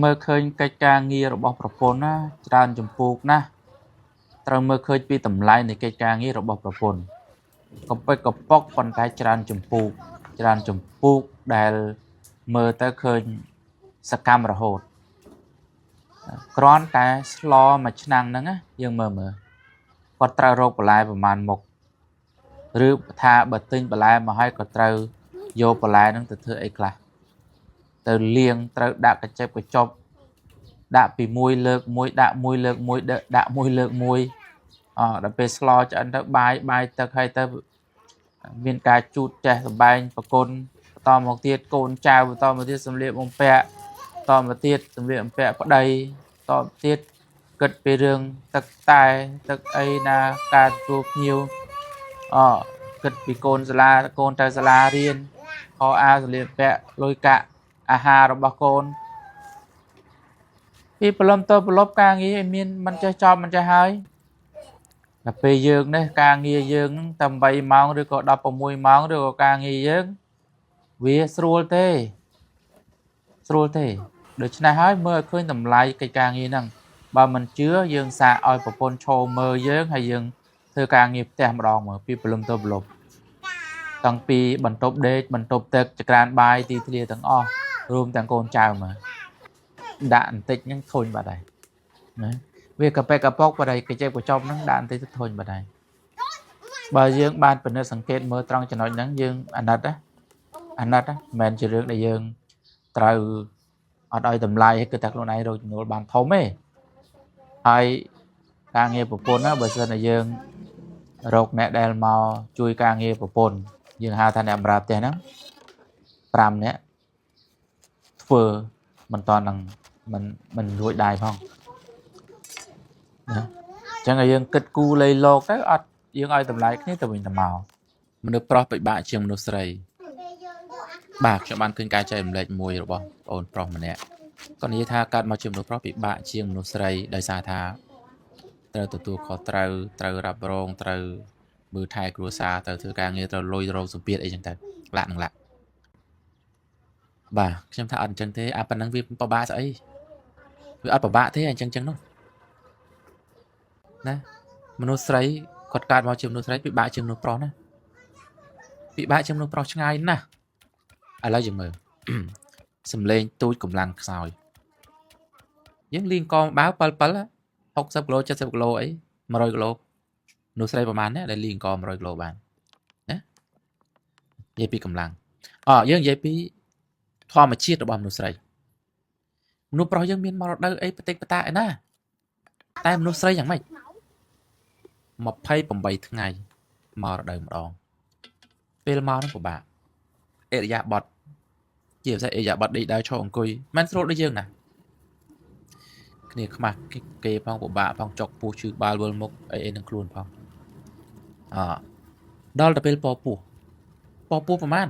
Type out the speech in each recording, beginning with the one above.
មើលឃើញកិច្ចការងាររបស់ប្រពន្ធណាច្រើនចម្ពោះណាស់ត្រូវមើលឃើញពីតម្លៃនៃកិច្ចការងាររបស់ប្រពន្ធកពិកកប៉ុកប៉ុន្តែច្រើនចម្ពោះច្រើនចម្ពោះដែលមើលទៅឃើញសកម្មរហូតគ្រាន់តែស្លមួយឆ្នាំងហ្នឹងណាយើងមើលមើលគាត់ត្រូវរកបន្លែប្រមាណមុខឬថាបើទិញបន្លែមកហើយក៏ត្រូវយកបន្លែហ្នឹងទៅធ្វើអីខ្លះទៅលាងត្រូវដាក់កញ្ចប់កញ្ចប់ដាក់ពីមួយលើកមួយដាក់មួយលើកមួយដាក់មួយលើកមួយអដល់ពេលស្លឆ្អិនទៅបាយបាយទឹកហើយទៅមានការជូតចេះសម្បែងប្រគុណបន្តមកទៀតកូនចៅបន្តមកទៀតសម្លៀកបំពាក់បន្តមកទៀតសម្លៀកបំពាក់ប្តីបន្តមកទៀតគិតពីរឿងទឹកតែទឹកអីណាការទទួលភ្ញៀវអគិតពីកូនសាលាកូនទៅសាលារៀនខោអាវសម្លៀកបំពាក់លុយកាក់អាហាររបស់កូនពីព្រលឹមទៅប្រឡប់ការងារឲ្យមានមិនចេះចប់មិនចេះហើយដល់ពេលយើងនេះការងារយើងហ្នឹងតែ8ម៉ោងឬក៏16ម៉ោងឬក៏ការងារយើងវាស្រួលទេស្រួលទេដូច្នេះហើយមើលឲ្យឃើញតម្លៃកិច្ចការងារហ្នឹងបើមិនជឿយើងសាកឲ្យប្រពន្ធឈរមើលយើងហើយយើងធ្វើការងារផ្ទះម្ដងមើលពីព្រលឹមទៅប្រឡប់តាំងពីបន្ទប់ដេកបន្ទប់ទឹកចក្រានបាយទីធ្លាទាំងអស់រួមទាំងកូនចៅមើលដាក់បន្តិចហ្នឹងធុញបាត់ហើយណាវាកាប៉េកាប៉ុកបាត់ហើយកញ្ចែកកញ្ចប់ហ្នឹងដាក់បន្តិចទៅធុញបាត់ហើយបើយើងបានពិនិត្យសង្កេតមើលត្រង់ចំណុចហ្នឹងយើងអាណិតណាអាណិតណាមិនមែនជារឿងដែលយើងត្រូវអត់ឲ្យតម្លៃឲ្យគិតថាខ្លួនឯងរកចំណូលបានធំទេហើយការងារប្រពន្ធណាបើសិនតែយើងរកអ្នកដែលមកជួយការងារប្រពន្ធយើងហៅថាអ្នកបម្រើផ្ទះហ្នឹង5នាក់ធ្វើមិនតនឹងមិនរួចដៃផងណាអញ្ចឹងឲ្យយើងគិតគូរលៃលោកទៅអត់យើងឲ្យតម្លៃគ្នាទៅវិញទៅមកមនុស្សប្រុសពិបាកជាងមនុស្សស្រីបាទខ្ញុំបានឃើញការចែករំលែកមួយរបស់បងប្រុសម្នាក់គាត់និយាយថាកើតមកជាមនុស្សប្រុសពិបាកជាងមនុស្សស្រីដោយសារថាត្រូវទទួលខុសត្រូវត្រូវរ៉ាប់រងត្រូវមើលថែគ្រួសារត្រូវធ្វើការងារត្រូវលុយរកសម្ពាធអីចឹងទៅលាក់នឹងលាក់បាទខ្ញុំថាអត់អញ្ចឹងទេអាប៉ុណ្ណឹងវាពិបាកស្អីវាអត់ពិបាកទេអញ្ចឹងចឹងនោះណាមនុស្សស្រីគាត់កើតមកជាមនុស្សស្រីពិបាកជាងមនុស្សប្រុសណាពិបាកជាងមនុស្សប្រុសឆ្ងាយណាស់ឥឡូវយើងមើល សំលេងទូចកម្លាំងខ្សោយយើងលីងកងបាវ7 7 60គីឡូ70គីឡូអី100គីឡូមនុស្សស្រីប្រហែលណាដែលលីងក100គីឡូបានណានិយាយពីកម្លាំងអយើងនិយាយពីធម្មជាតិរបស់មនុស្សស្រីមនុស្សប្រុសយើងមានមករដូវអីបតិចបតាឯណាតែមនុស្សស្រីយ៉ាងម៉េច28ថ្ងៃមករដូវម្ដងពេលមកហ្នឹងពិបាកអរិយាបថជាពិសេសអរិយាបថដេកដើរឈរអង្គុយមិនស្រួលដូចយើងណាគ្នាខ្មាស់គេផងពិបាកផងចុកពោះឈឺបាល់វិលមុខអីអីនឹងខ្លួនផងអដល់ទៅពេលពពោះពពោះប្រហែល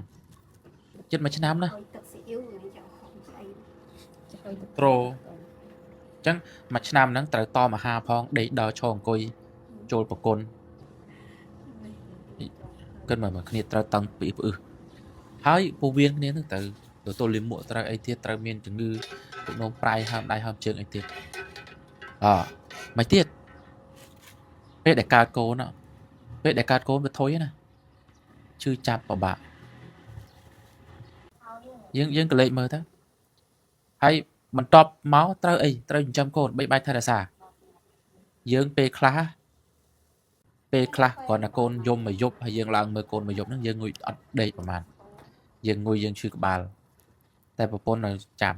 ចិត្តមួយឆ្នាំណា ទឹកស៊ីអ៊ីវនេះចង់ហំស្អី ត្រូអញ្ចឹងមួយឆ្នាំហ្នឹងត្រូវតមអាហារផងដេកដើរឈរអង្គុយចូលប្រគុណគិតមើលមើលគ្នាត្រូវតឹងពីផ្អឹសហើយពោះវៀនគ្នាហ្នឹងត្រូវទទួលលាមកត្រូវអីទៀតត្រូវមានជំងឺទឹកនោមប្រៃហើមដៃហើមជើងអីទៀតអមិនទៀតពេលដែលកើតកូនពេលដែលកើតកូនវាធុយណាឈឺចាប់ពិបាកយើងក៏លេចមើលទៅហើយបន្ទាប់មកត្រូវអីត្រូវចិញ្ចឹមកូនបីបាច់ថែរក្សាយើងពេលខ្លះគ្រាន់តែកូនយំមួយយប់ហើយយើងឡើងមើលកូនមួយយប់ហ្នឹងយើងងុយអត់ដេកប្រហែលយើងងុយយើងឈឺក្បាលតែប្រពន្ធនៅចាំ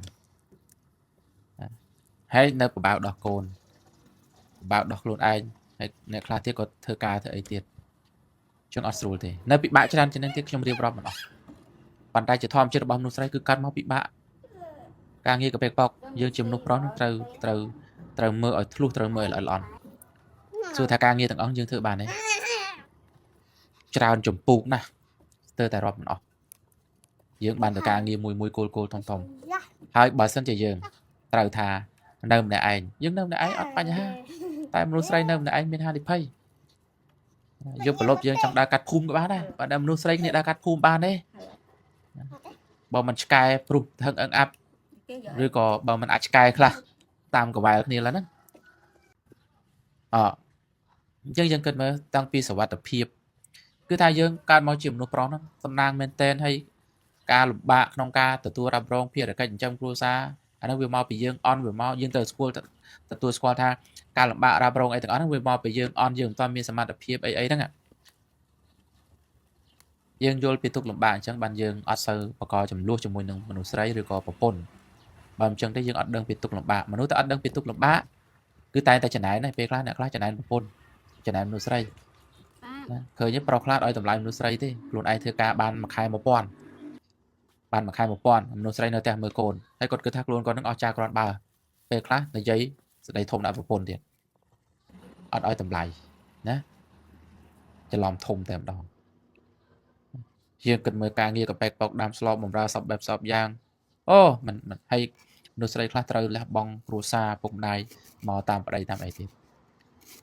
ហើយនៅបបៅដោះកូនបបៅដោះខ្លួនឯងហើយអ្នកខ្លះទៀតក៏ធ្វើការធ្វើអីទៀតចឹងអត់ស្រួលទេនៅពិបាកច្រើនជាងនេះទៀតខ្ញុំរៀបរាប់មិនអស់ប៉ុន្តែជាធម្មជាតិរបស់មនុស្សស្រីគឺកាត់មកពិបាកការងារកាពេកប៉កយើងជាមនុស្សប្រុសនឹងត្រូវត្រូវត្រូវមើលឲ្យធ្លុះត្រូវមើលឲ្យល្អិតល្អន់សួរថាការងារទាំងអស់យើងធ្វើបានទេច្រើនចម្ពោះណាស់ស្ទើរតែរាប់មិនអស់យើងបានតែការងារមួយមួយគោលគោលធំធំហើយបើសិនជាយើងត្រូវថានៅម្នាក់ឯងយើងនៅម្នាក់ឯងអត់បញ្ហាតែមនុស្សស្រីនៅម្នាក់ឯងមានហានិភ័យយកប្រឡប់យើងចង់ដើរកាត់ភូមិក៏បានដែរបើដល់មនុស្សស្រីគ្នាដើរកាត់ភូមិបានទេបើមិនឆ្កែព្រុសហឹងអឹងអាប់ គេយក ឬក៏បើមិនអាចឆ្កែខ្លះតាមកវ៉ែលគ្នាឡើយហ្នឹងអអញ្ចឹងយើងគិតមើលតាំងពីសវត្ថភាពគឺថាយើងកើតមកជាមនុស្សប្រុសហ្នឹងសំណាងមែនតែនហើយការលំបាកក្នុងការទទួលរ៉ាប់រងភារកិច្ចចិញ្ចឹមគ្រួសារអាហ្នឹងវាមកពីយើងអន់វាមកយើងត្រូវស្គាល់ទទួលស្គាល់ថាការលំបាករ៉ាប់រងអីទាំងអស់ហ្នឹងវាមកពីយើងអន់យើងមិនទាន់មានសមត្ថភាពអីអីហ្នឹងយើងយល់ពីទុក្ខលំបាកអញ្ចឹងបានយើងអត់សូវបកកចំនួនជាមួយនឹងមនុស្សស្រីឬក៏ប្រពន្ធបើមិនអញ្ចឹងទេយើងអត់ដឹងពីទុក្ខលំបាកមនុស្សតែអត់ដឹងពីទុក្ខលំបាកគឺតែងតែចំណែនដែរពេលខ្លះអ្នកខ្លះចំណែនប្រពន្ធចំណែនមនុស្សស្រី បាទ ណាឃើញទេប្រុសខ្លះអត់ឲ្យតម្លៃមនុស្សស្រីទេខ្លួនឯងធ្វើការបានមួយខែ1000បានមួយខែ1000មនុស្សស្រីនៅផ្ទះមើលកូនហើយគាត់គិតថាខ្លួនគាត់នឹងអស់ចាគ្រាន់បើពេលខ្លះនិយាយស្ដីធំដាក់ប្រពន្ធទៀតអត់ឲ្យតម្លៃណាច្រឡំធំតែម្ដងយើងគិតមើលការងារកប៉ែកប៉ោកដាំស្លបំរើសពបែបសពយ៉ាងអូមិនមិនហើយមនុស្សស្រីខ្លះត្រូវលះបង់គ្រួសារពុកម្ដាយមកតាមប្តីតាមអីទៀត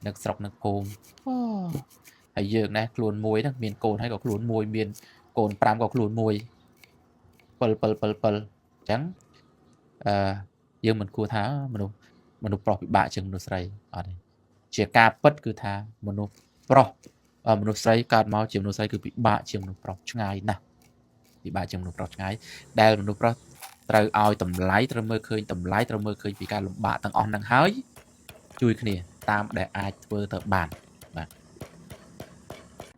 នឹកស្រុកនឹកភូមិអូហើយយើងណាខ្លួនមួយហ្នឹងមានកូនហើយក៏ខ្លួនមួយមានកូន5ក៏ខ្លួនមួយ7 7 7 7អញ្ចឹងអឺយើងមិនគួរថាមនុស្សមនុស្សប្រុសពិបាកជាងមនុស្សស្រីអត់ទេជាការពិតគឺថាមនុស្សប្រុសមនុស្សស្រីកើតមកជាមនុស្សស្រីគឺពិបាកជាងមនុស្សប្រុសឆ្ងាយណាស់ពិបាកជាងមនុស្សប្រុសឆ្ងាយដែលមនុស្សប្រុសត្រូវឲ្យតម្លៃត្រូវមើលឃើញតម្លៃត្រូវមើលឃើញពីការលំបាកទាំងអស់ហ្នឹងហើយជួយគ្នាតាមដែលអាចធ្វើទៅបានបាទ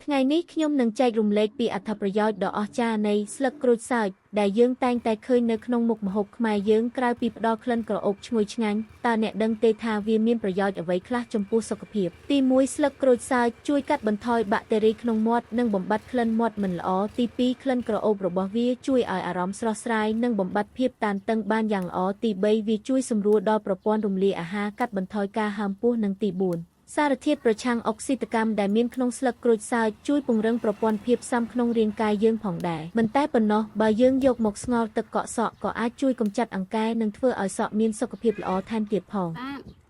ថ្ងៃនេះខ្ញុំនឹងចែករំលែកពីអត្ថប្រយោជន៍ដ៏អស្ចារ្យនៃស្លឹកក្រូចសើចដែលយើងតែងតែឃើញនៅក្នុងមុខម្ហូបខ្មែរយើងក្រៅពីផ្ដល់ក្លិនក្រអូបឈ្ងុយឆ្ងាញ់តើអ្នកដឹងទេថាវាមានប្រយោជន៍អ្វីខ្លះចំពោះសុខភាពទី1ស្លឹកក្រូចសើចជួយកាត់បន្ថយបាក់តេរីក្នុងមាត់និងបំបត្តិក្លិនមាត់មិនល្អទី2ក្លិនក្រអូបរបស់វាជួយឲ្យអារម្មណ៍ស្រស់ស្រាយនិងបំបត្តិភាពតានតឹងបានយ៉ាងល្អទី3វាជួយសម្រួលដល់ប្រព័ន្ធរំលាយអាហារកាត់បន្ថយការហើមពោះនិងទី4សារធាតុប្រឆាំងអុកស៊ីតកម្មដែលមានក្នុងស្លឹកក្រូចសើចជួយពង្រឹងប្រព័ន្ធភាពស៊ាំក្នុងរាងកាយយើងផងដែរមិនតែប៉ុណ្ណោះបើយើងយកមកស្ងោរទឹកកកសក់ក៏អាចជួយកម្ចាត់អង្កែនិងធ្វើឲ្យសក់មានសុខភាពល្អថែមទៀតផង បាទ